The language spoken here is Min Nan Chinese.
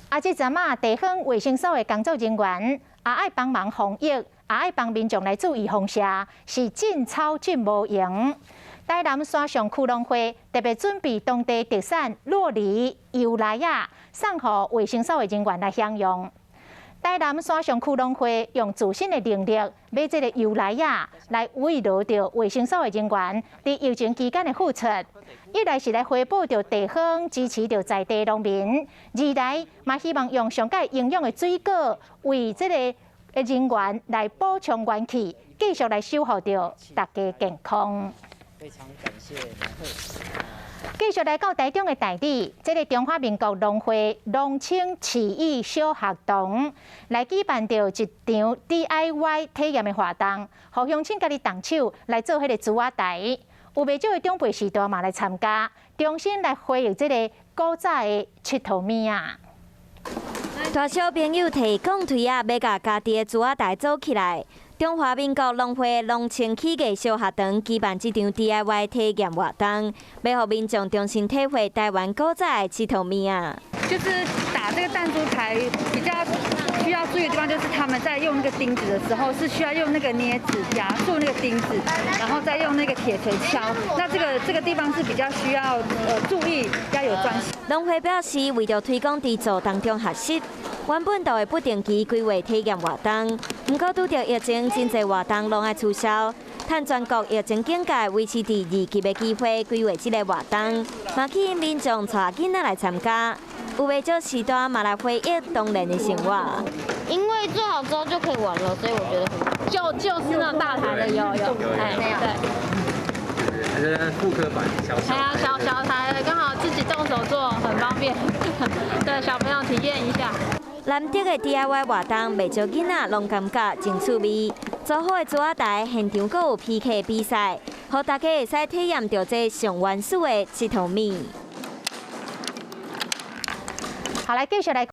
啊，這陣仔地方衛生所的工作人員也愛幫忙防疫，也愛幫民眾來注意放射，是真操真無閒。台南山上區農會特別準備當地特產酪梨、油梨仔，送予衛生所的人員來享用。台南山上區農會用自身的能力買這个油梨仔來慰勞著衛生所的人員佇疫情期間的付出。一來是來回報著地方支持著在地農民，二來嘛希望用上蓋營養的水果為這个人員來補充元氣，繼續來守護著大家健康。非常感謝農會。繼續來到台中的大里，這个中華民國農會農青市藝小學堂來舉辦著一場 DIY 體驗的活動，予鄉親家己動手來做彼个珠仔台。有袂少的長輩序大嘛來參加，重新來回憶這个古早的𨑨迌物仔。大小朋友提鋼槌仔，欲共家己的珠仔台做起來。中華民國農會農青起藝小學堂舉辦這場 DIY 體驗活動，欲予民眾重新體會台灣古早的𨑨迌物仔。就是打這個彈珠台比較需要注意的地方，就是他們在用那個釘子的時候，是需要用那個鑷子夾住那個釘子，然後再用那個鐵錘敲。那這個地方是比較需要注意，要有專心。農會表示，為著推廣佇做當中學習，原本就會不定期規劃體驗活動，毋過拄著疫情，真濟活動攏愛取消。趁全國疫情警戒維持佇二級的機會，規劃這个活動，嘛吸引民眾帶囡仔來參加。有袂少序大嘛來回憶當年的生活。因為做好之後就可以玩了，所以我覺得很就是那大台的有有，哎對。還是復刻版小小。哎呀，小小台的剛好自己動手做，很方便。對小朋友體驗一下。難得的 DIY 活動，袂少囡仔攏感覺真趣味。做好的珠仔台，現場閣有 PK 比賽，予大家會使體驗著這上原始的𨑨迌物。好，來繼續來。